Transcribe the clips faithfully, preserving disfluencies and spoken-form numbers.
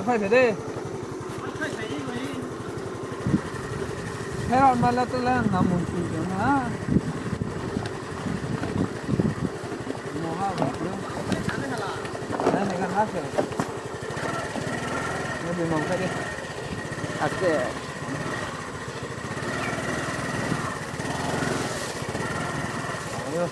Phai phai de. Phai ma la to la na mun tu na. Mo ha ba tu. Na ne ka na se. Mo bi mo ka de. Aste. Ayo.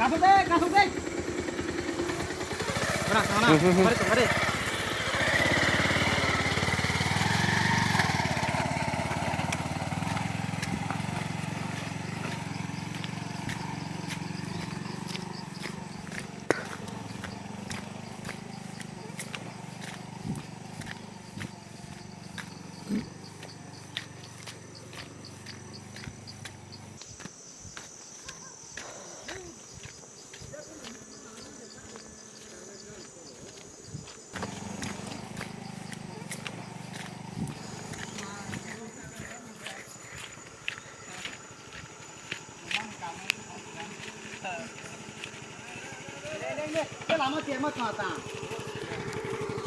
Kasuk de, kasuk de. Bra, sana. Mari tu, mari.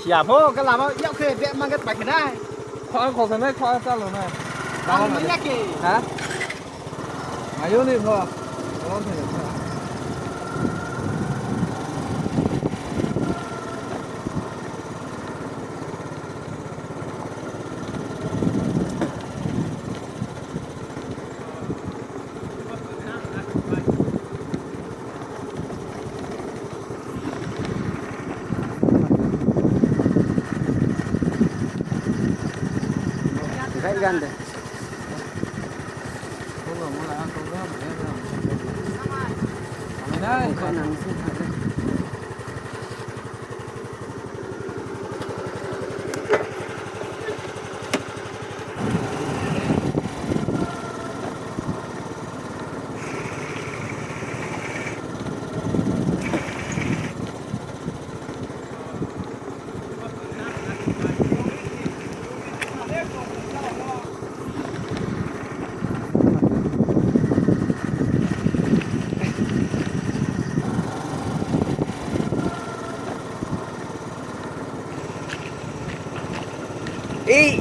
Siya pho, ke lama yak khe bag mang ke pai khe nai. Kho ang kho khe nai, kho ang chalo nai. Ang mai ya khe. Ha? Mayo ni pho. Tolong khe nai. Gai gande. Ei.